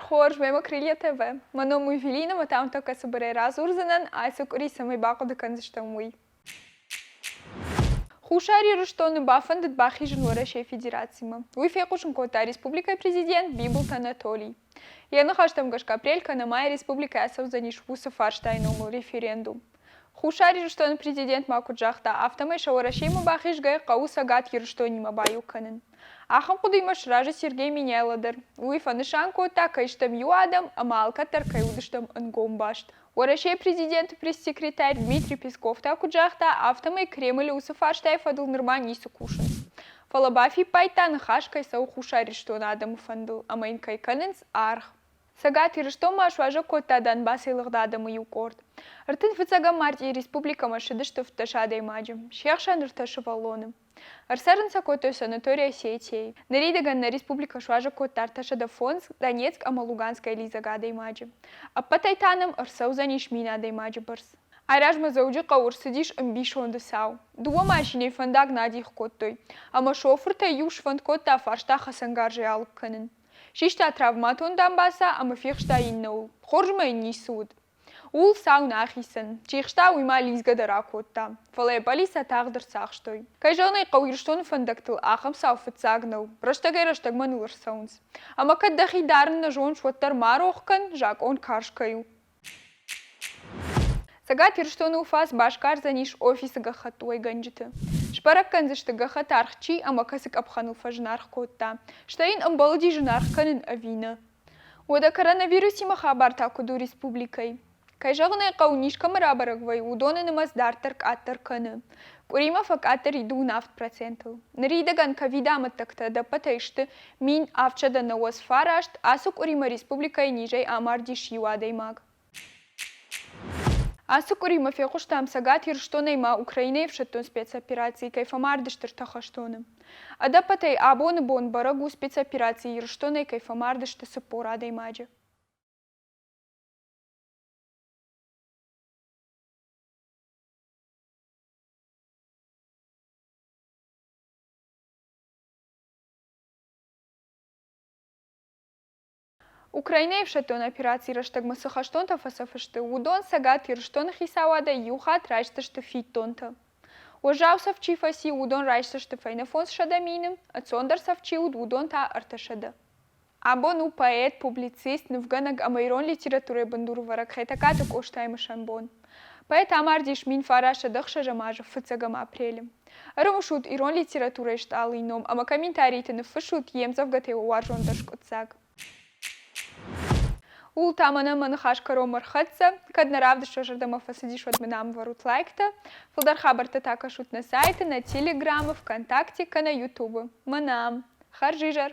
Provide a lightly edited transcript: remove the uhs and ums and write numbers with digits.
хорз, мемӕ Крылья ТВ. Мӕ ном у Эвелина, мӕ та тӕккӕ цыбырӕй радзурдзынӕн, ацы къуыри цӕмӕй бахъуыды кӕндзыстӕм, уый. Хуссар Ирыстоны бафӕндыд бахизын Уӕрӕсейы Федерацимӕ. Уый фехъусын кодта республикӕйы президент Бибылты Анатолий. Йӕ ныхӕстӕм гӕсгӕ апрель кӕнӕ майы республикӕйы ацӕудзӕнис уыцы фарстайы номыл референдум. Хуссар Ирыстоны президент ма куыд загъта, афтӕмӕй сӕ Уӕрӕсемӕ бахизгӕйӕ хъӕуы Цӕгат Ирыстонимӕ баиу кӕнын. Ахӕм хъуыдыимӕ сразы Сергей Меняйло дӕр. Уый фӕнысан кодта, кӕй стӕм иу адӕм ӕмӕ алкӕддӕр кӕй уыдыстӕм ӕнгом баст. Уӕрӕсейы президенты пресс-секретарь Дмитрий Песков та куыд загъта, афтӕмӕй Кремлы уыцы фарстайы фӕдыл нырма ницы кусынц. Фӕлӕ бафиппайдта, ныхас кӕй цӕуы Хуссар Ирыстоны адӕмы фӕндыл ӕмӕ йын кӕй кӕнынц аргъ. Цӕгат Ирыстонмӕ суазӕг кодта Донбассӕй лыгъд адӕмы иу къорд. 35 мартъийы республикӕмӕ ссыдысты 17 адӕймаджы, се хсӕн ӕртӕ сывӕллоны. Ӕрцӕрын сӕ кодтой санаторий Осетияйы. Ныридӕгӕн нӕ республикӕ суазӕг кодта 305 Донецк ӕмӕ Луганскӕй лидзӕг адӕймаджы. Ӕппӕтӕй та нӕм ӕрцӕудзӕнис 1000 адӕймаджы бӕрц. Айразмӕ Дзӕуджыхъӕуы ӕрцыдис ӕмбисонды цау. Дыууӕ машинӕйы фӕндаг нӕ адих кодтой, ӕмӕ шофыртӕй иу сфӕнд кодта фарста хӕцӕнгарзӕй алыг кӕнын. Систа травматон дамбаца ӕмӕ фехста иннӕуыл. Хорз ма йын ницы уыд. Ууыл цау нӕ ахицӕн. Чи хста, уый ма лидзгӕ дӕр акодта. Фӕлӕ йӕ пъӕлицӕ тагъд ӕрцахстой. Кӕй зӕгъын ӕй хъӕуы, Ирыстоны фӕндӕгтыл ахӕм цау фыццаг нӕу. Рӕстӕгӕй-рӕстӕгмӕ ныл ӕрцӕуынц. Ӕмӕ кӕд дӕхи дарын нӕ зоныс, уӕддӕр ма рох кӕн, закъон карз кӕй у. Цӕгат Ирыстоны УФАС басгардзӕнис офисы гӕххӕтт уӕйгӕнджыты. Сбӕрӕг кӕндзысты гӕххӕтт аргъ чи ӕмӕ кӕцы къӕпхӕныл фӕзынаргъ кодта, стӕй йын ӕмбӕлыди зынаргъ кӕнын ӕви нӕ. Уӕдӕ коронавирусимӕ хабар та куыд у республикӕйы? Кӕй зӕгъын ӕй хъӕуы, низ кӕмӕ рабӕрӕг вӕййы, уыдоны нымӕц дарддӕр къаддӕр кӕны. Къуыримӕ фӕкъаддӕр и 27 процентыл. Ныридӕгӕн ковиды амӕттӕгтӕ ӕдӕппӕтӕй сты 1799, ацы къуыримӕ республикӕйы низӕй амардис иу адӕймаг. Ацы къуыримӕ фехъуыстам Цӕгат Ирыстонӕй ма Украинӕйы ӕфсӕддон спецоперацийы кӕй фӕмард сты ӕртӕ хӕстоны. Ӕдӕппӕтӕй абоны бон бӕрӕг у спецоперацийы Ирыстонӕй кӕй фӕмард сты 40 адӕймаджы. Украинӕйы ӕфсӕддон операцийы рӕстӕгмӕ цы хӕстонтӕ фӕцӕф сты, уыдон Цӕгат Ирыстоны хицауадӕй иу хатт райсдзысты фиддонтӕ. Уӕззау цӕф чи фӕци, уыдон райсдзысты фӕйнӕ 500 мины, ӕнцондӕр цӕф чи уыд, уыдон та 300. Абон у поэт, публицист, нывгӕнӕг ӕмӕ ирон литературӕйы бындурӕвӕрӕг Хетӕгкаты Къостайы мысӕн бон. Поэт амардис 1906 азы фыццӕгӕм апрелы. Ӕрымысут ирон литературӕйы стъалыйы ном ӕмӕ комментариты ныффыссут йе мдзӕвгӕтӕй уӕ уарзондӕр скъуыддзаг. Ууыл та мӕнӕ мӕ ныхас кӕронмӕ рхӕццӕ. Кӕд нӕ равдыст уӕ зӕрдӕмӕ фӕцыдис, уӕд мын ам вӕрут лайктӕ. Фылдӕр хабӕрттӕ та кӕсут нӕ сайты, нӕ телеграмы, ВКонтакте кӕнӕ Ютубы. Мӕнӕ ам. Хӕрзизӕр!